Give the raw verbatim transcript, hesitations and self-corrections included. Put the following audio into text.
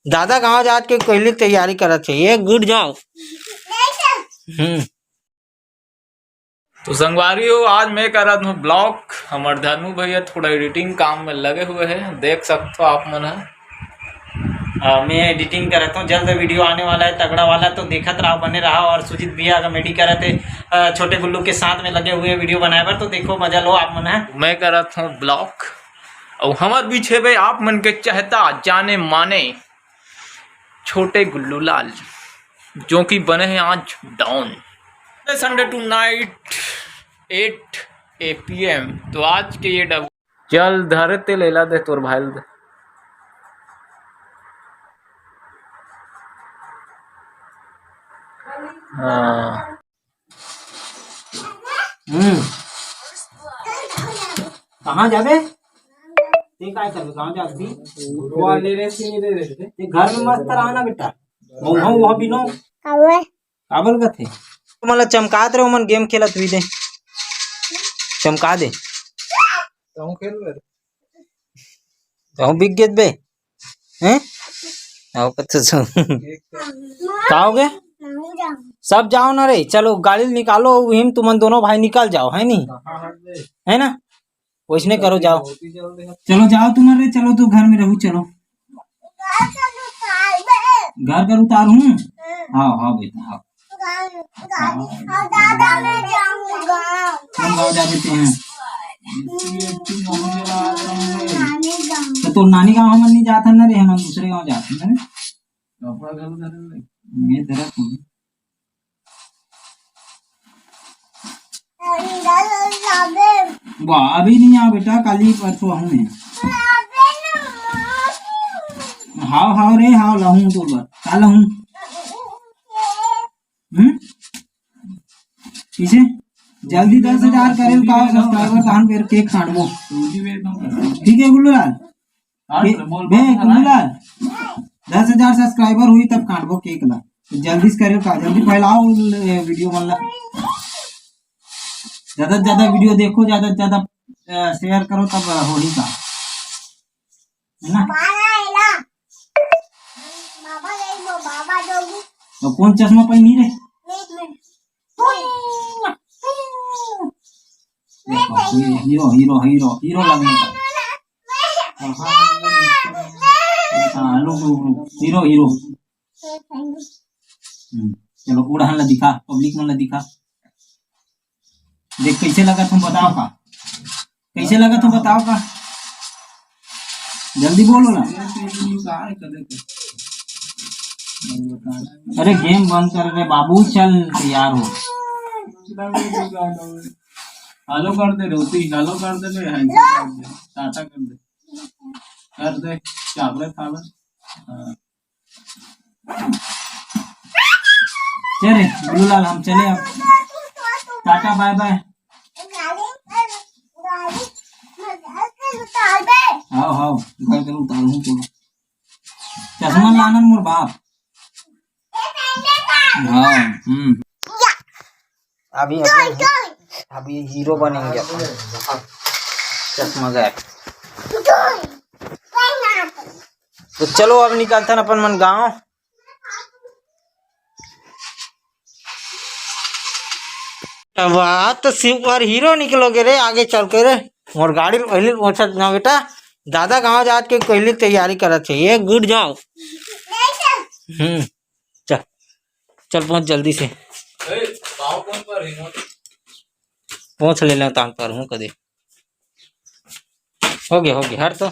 दादा गांव जात के कोहली के तैयारी करत हे, ये गुड जाओ। हम्म। तो संगवारी हो, आज मैं करत हूँ ब्लॉग। हमर धनु भैया थोड़ा एडिटिंग काम में लगे हुए हैं, देख सकते हो आप मन ह। अ, मैं एडिटिंग करत हूँ, जल्द वीडियो आने वाला है तगड़ा वाला, तो देखत रहा, बने रहा। और सुजीत भैया कॉमेडी करत हे, अ, छोटे गुल्लू के साथ में लगे हुए वीडियो बनाए बर, तो देखो मजा लो आप मन ह। मैं करत हूँ ब्लॉग, और हमार बीच है भाई आप मन के चहता जाने माने छोटे गुल्लू लाल, जो कि बने हैं आज don. Sunday to night eight A P M। तो आज के ये डब-, चल धरे ते लेला दे तोर भाई ल दे। हाँ। हम्म। कहाँ जाबे? ते काय करबे? गाँव जाबे? वो ले रहे थे, नहीं ले रहे थे। ते घर में मस्त रहा ना बेटा। वो हम वो बिनो। काबर कथे? तुमन ला चमकात रहे, ओमन गेम खेलत हुई दे। चमका दे। कहूँ खेल रहे। कहूँ बिक गेत बे? हैं? आओ कथे सो। का हो गया? सब जाओ ना रे, चलो गाड़ी निकालो, हिम तुमन दोनों भाई निकल जाओ, है नी? है ना? वैसने करो, जाओ। चलो जाओ तुमन रे, चलो तू घर में रहू, चलो। घर कर उतार हूँ। हाँ, हाँ बेटा, हाँ। हम गाँव जा देते हैं। तो तोर नानी गाँव हमन नहीं जात हन ना रे, हमन दूसरे गाँव जात हन ना रे। ये तरफ हूँ। वाह, अभी नहीं आ बेटा, काली परसों हूँ मैं। हाव, हाव रे, हाव, लाहूँ तोर बर। का लाहूँ? हम्म? किसे? जल्दी दस हजार करे ल का सब्सक्राइबर, तहन फेर केक काटबो। ठीक है गुल्लू लाल? बे, गुल्लू लाल, दस हजार सब्सक्राइबर हुई तब काटबो केक ला। तो जल्दी से करे का, जल्दी फैलाओ ल-, वीडियो मन ला। ज्यादा से ज्यादा वीडियो देखो, ज्यादा से ज्यादा, अ, शेयर करो, तब होही का, है ना? तो कौन चश्मा पहनी रे? देखो, ये हीरो, हीरो, हीरो, हीरो लगने का। हाँ, रुक, रुक, रुक, हीरो, हीरो। हम्म, चलो, उड़ान ला दिखा, पब्लिक मन ला दिखा। देख, कैसे लगा तुम बताओ का? कैसे लगा तुम बताओ का? जल्दी बोलो ना। अरे, गेम बंद कर रे बाबू, चल तैयार हो। हेलो कर दे, रोटी, हेलो कर दे बे, हैंडशेक कर दे, टाटा कर दे, कर दे, चावल खा ले। हाँ। चल रे, गुल्लू लाल, हम चले अब। टाटा, बाय बाय। हाव, हाव, घर कर उतारूँ तो। चश्मा लाना मोर बाप। हाँ, हम्म। अभी, अभी, अभी हीरो बनेंगे अपन। चश्मा गायब। तो चलो, अब निकलथन अपन मन गाँव। अब आ तो सुपर हीरो निकलोगे रे आगे चल के रे। मोर गाड़ी ल पहले पहुंचत ना बेटा, दादा गांव जात के पहले तैयारी करत हे, ये गुड जाओ। हम्म, चल, चल पहुंच जल्दी से। ए, पाँव कौन पर है? पहुंच ले लें, तान पर हूँ कदे। हो गया, हो गया, हर तो।